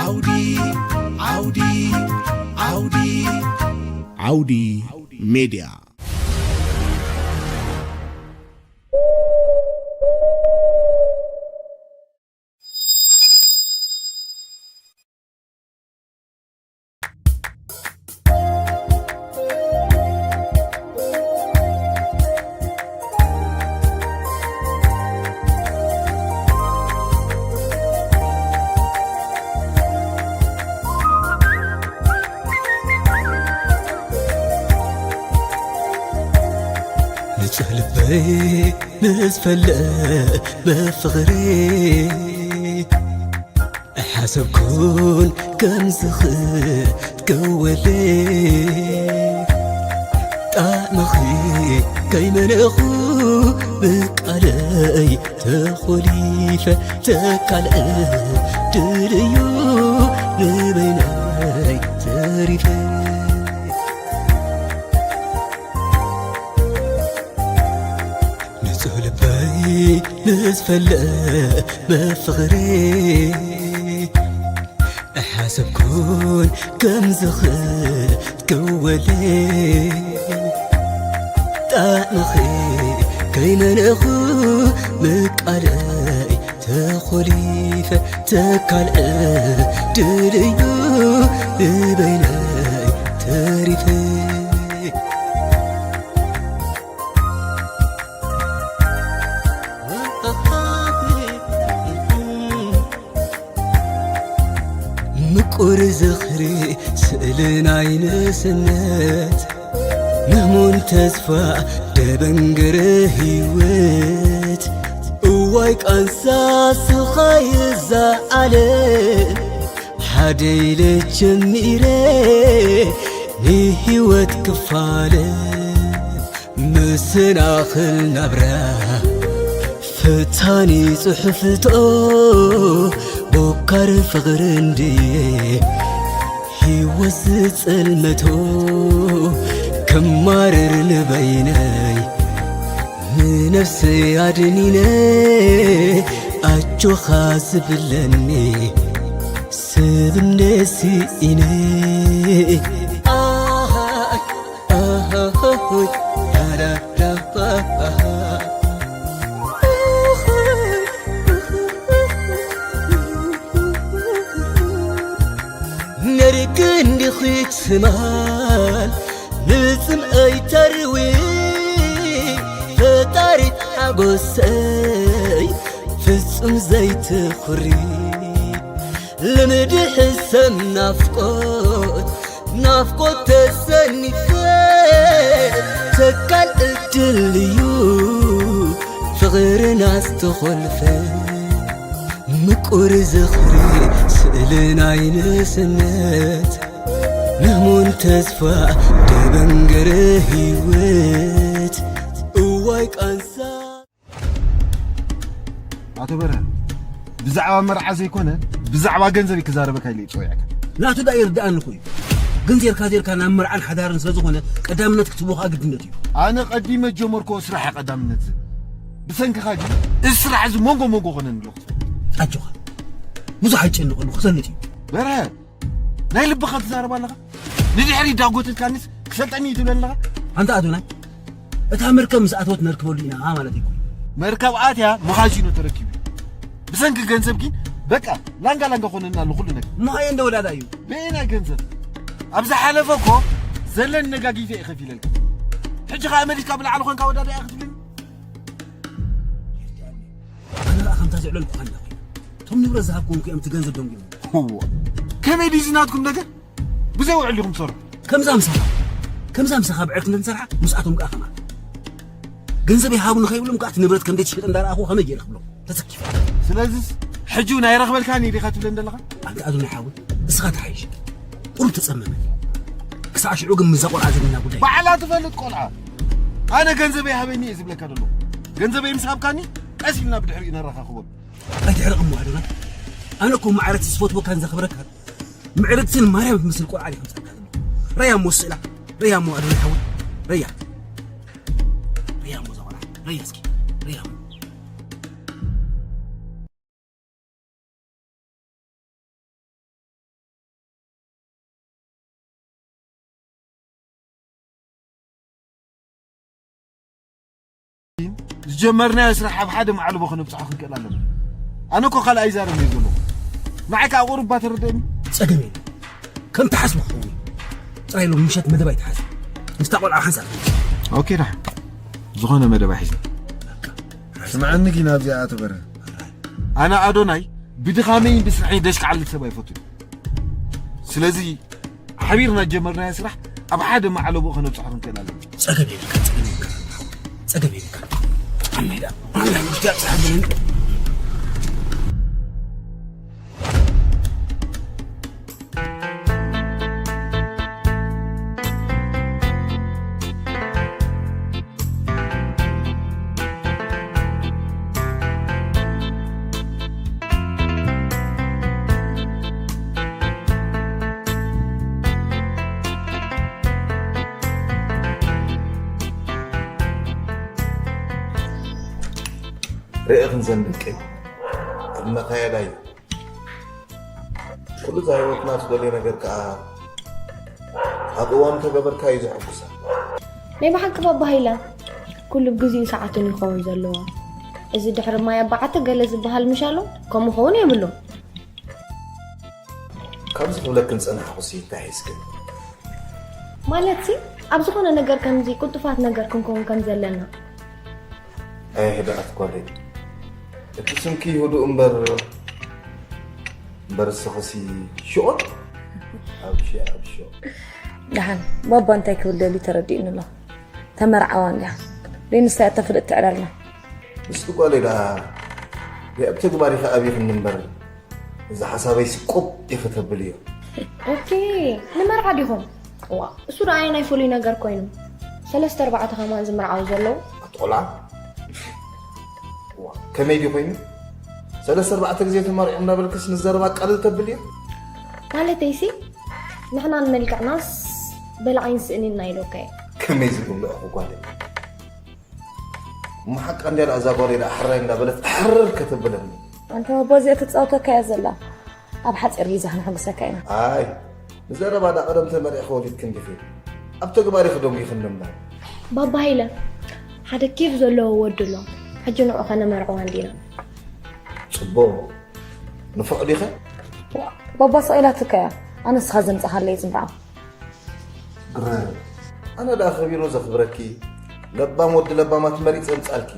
ዓውዲ ዓውዲ ዓውዲ ዓውዲ ሜድያ። ንጹህ ልበይ ምስ ፈለመ ፍቕሪ ኣይሓሰብኩን ከም ዝኽትከወለይ ጣዕምኺ ከይመነኹ ብቃለይ ተኾሊፈ ተካልአ ድልዩ ንበይነይ ተሪፈ ንጹህ ልበይ ምስ ፈለመ ፍቕሪ ኣይሓሰብኩን ከም ዝኽትከወለይ ጣዕምኺ ከይመነኹ ብቃለይ ተኾሊፈ ተካልአ ድልዩ ንበይነይ ተሪፈ ምቁር ዝኽሪ ስእሊ ናይ ንእስነት ምህሙን ተስፋ ደበንገረ ህይወት እዋይ ቃንሳ ስኻይ እዛ ዓለም ሓደ ኢለ ጀሚረ ንህይወት ክፋለ መሰናኽል ናብራ ፈታኒ ጽሑፍቶ ቦካር ፍቕሪ እንድየ ህይወት ዝጸልመቶ ከማርር ንበይነይ ንነፍሰይ ኣድኒነ ኣጆኻ ዝብለኒ ስብነሲ ኢነ ኣሃይ ኣሃይ ዳዳዳባ ነርክ እንዲኺ ትማል ንጽምኣይ ተርዊ ፈጣሪት ሓጎሰይ ፍጹም ዘይትኹሪ ልምዲ ሕሰም ናፍቆት ናፍቆት ተሰኒፈ ተካል ዕድል እዩ ፍቕርና ዝተኾልፈ ምቁር ዝኽሪ ስእሊ ናይ ንእስነት ምህሙን ተስፋ ደበንገረ ህይወት እዋይ ቃንሳ ኣቶ በርሀ ብዛዕባ መርዓ ዘይኮነ ብዛዕባ ገንዘብ ክዛረበካ ኢለ ይፅውዕካ። ናቱ ዳ ይርድኣኒ እኮ እዩ። ግን ዜርካ ዜርካ ናብ መርዓን ሓዳርን ስለ ዝኾነ ቀዳምነት ክትቦኻ ግድነት እዩ። ኣነ ቀዲመ ጀመርኮ ስራሕ ቀዳምነት ዝብል ብሰንክኻ ግን እዚ ስራሕ እዚ መንጎ መንጎ ኮነኒ ኣለኹ። ኣጆኻ ብዙሕ ኣይጨንቐሉ ክሰልጥ እዩ። በርሀ ናይ ልብኻ ትዛረብ ኣለኻ። ንድሕሪ ዳጎተትካኒስ ክሰልጠኒ እዩ ትብለኒ ኣለኻ። ኣንታ ኣዶናይ እታ መርከብ ምስ ኣተወት ነርክበሉ ኢና ማለት እዩ። መርከብ ኣትያ መኻዚኖ ተረኪቡ ብሰንኪ ገንዘብ ግን በቃ ላንጋ ላንጋ ኮነና ኣሎ ኩሉ ነገር። እሞ ኣየ እንደ ወዳዳ እዩ። በየናይ ገንዘብ ኣብ ዝሓለፈ እኮ ዘለኒ ነጋጊፈ እየ ከፊለልካ። ሕጂ ኸዓ መሊስካ ብላዕሊ ኮንካ ወዳዳ እያ ክትብለኒ። ኣነ ኸዓ ከምታ ዘዕለልኩኻ ኣለኹ። እቶም ንብረት ዝሃብኩዎም እዮም እቲ ገንዘብ ደንጉዮም። እዎ ከመይ ድዩ ዝናትኩም ነገር? ብዘይ ውዕል ኢኹም ትሰርሑ። ከምዛ ምሳኻ ከምዛ ምሳኻ ብዕርክነት ንሰርሓ ምስኣቶም ከዓ ከማን ገንዘብ ይሃቡ ንኸይብሎም ከዓ እቲ ንብረት ከም ዘይትሸጥ እንዳረኣኹ ከመይ ገይረ ክብሎም ተሰኪፈ። ስለዚስ ሕጂ እውን ኣይረኽበልካን እየ ዲኻ ትብለኒ ዘለኻ? ኣንታ ኣዶናይ ሓወይ እስኻ ተሓይሽ ቁሩብ ተጸመመ። ክሳዕ ሽዑ ግን ምዛ ቆልዓ ዘለና ጉዳይ ባዕላ ትፈልጥ ቆልዓ። ኣነ ገንዘበይ ሃበኒ እየ ዝብለካ ዘለኹ። ገንዘበይ ምስ ሃብካኒ ቀስ ኢልና ብድሕሪኡ ነረኻኽቦ። ኣይትሕረቕ እሞ ኣዶናይ ኣነ እኮ ማዕረ እቲ ዝፈትወካን ዘኽብረካን ምዕርግትን ማርያም ትመስል ቆልዓ ዲኻ ምጻእካ ዘሎ? ረያ እሞ ስእላ ረያ እሞ ኣዶናይ ሓወይ ረያ ረያ እሞ እዛ ቆልዓ ረያ እስኪ ረያ እሞ ጀመርናዮ ስራሕ ኣብ ሓደ ማዕለቦ ከነብፅሖ ክንክእል ኣለና። ኣነ እኮ ካልእ ኣይዛረብን እየ ዘለኹ። ንዓይ ከዓ ቁሩብ እባ ተረድእኒ። ጸገም የለን። ከም ትሓስቦ ክኸውን እዩ። ጥራይ ሎም ምሸት መደብ ኣይትሓዝ። ምስታ ቆልዓ ሓንሳብ። ኦኬ፣ ደሓን። ዝኾነ መደብ ኣይሕዝን። ስምዓኒ ግን ኣብዚኣ ኣቶ በርሀ። ኣነ ኣዶናይ ብድኻመይን ብስርሐይን ደሽ ክዓልል ሰብ ኣይፈቱን። ስለዚ ሓቢርና ጀመርናዮ ስራሕ ኣብ ሓደ ማዕለቦ ከነብፅሖ ክንክእል ኣለና። ጸገም የብልካ፣ ጸገም የብልካ። ጸገም የብልካ። ኣሜዳ፣ ኣሜዳ፣ ውሽጢ ኣብፅሓ ብለን። ርኤኽን ዘን ደቀይ፣ ኣብ መኻየዳ እዩ። ኩሉ እዛ ህይወትና ትደልዮ ነገር ከኣ ኣብ እዋኑ ተገበርካዮ እዩ ዘሐጉሳ። ናይ ብሓቂ ባባ ሃይለ፣ ኩሉ ብግዜኡ ሰዓቱን ይኸውን ዘለዎ። እዚ ድሕሪ ማይ ኣባዓተ ገለ ዝበሃል ምሽ ኣሎ፣ ከምኡ ክኸውን የብሉን። ከምዚ ክብለክን ጸናሕኩሲ እንታይ ሒዝክን? ማለትሲ፣ ኣብ ዝኾነ ነገር ከምዚ ቅልጡፋት ነገር ክንከውን ከም ዘለና። ኣይ ህድኣት ጓለይ፣ እቲ ስምኪ ህዱእ እምበር፣ እምበር እስኽሲ ሽኦል ኣብ ሺ ኣብ ሽኦ። ደሓን ባባ እንታይ ክብል ደልዩ ተረዲእኒ ኣሎ። ተመርዓዋ እንድያ። ደይ ንሳ እያ ተፍልጥ ትዕላልና። ምስቲ ጓለይ ደኣ ደይ ኣብ ተግባር ኢኻ ኣብይኽኒ እምበር፣ እዚ ሓሳበይ ስቁብ ኢኺ ተብል እዮ። ኦኬ፣ ንመርዓ ዲኹም? ዋ፣ እሱ ደኣ ኣየናይ ፍሉይ ነገር ኮይኑ? ሰለስተ ኣርባዕተ ከማን ዝምርዓው ዘለዉ። ኣቲ ቆልዓ። ዋ፣ ከመይ ድዩ ኮይኑ? ሰለስተ ኣርባዕተ ግዜ ተመርዑ እንዳበልክስ ንዘረባ ቀልል ተብል እዮ። ማለተይሲ፣ ንሕና ንመልክዕናስ በላዒን ስእኒና ኢለካ እየ። ከመይ ዝብል ልእኹ ጓለይ። እሞ ሓቃ እንድያ ደኣ እዛ ጓለይ ደኣ ሕራይ እንዳበለት ሕርር ከተብለኒ። ኣንታ ባባ እዚኣ ትጻወተካ እያ ዘላ። ኣብ ሓጺር ግዜ ክነሐጉሰካ ኢና። ኣይ፣ ብዘረባ ደኣ ቀደም ተመሪዕኺ ወሊድክን ዲኺ? ኣብ ተግባር ኢኺ ደንጒኽኒ እምበር። ባባ ሃይለ፣ ሓደ ኬፍ ዘለዎ ወዲ ኣሎ። ሕጂ ንዑ ከነመርዕዋ እንዲና። ጽቡቕ። ንፉዕ ዲኸ? ባባ ስቕ ኢላትካ እያ። ኣነ ንስኻ ዘምጻኻለይ ዝምርዓው። ግረ፣ ኣነ ደኣ ከቢሩ ዘኽብረኪ፣ ለባም ወዲ ለባማት መሪጸ እምጻልኪ።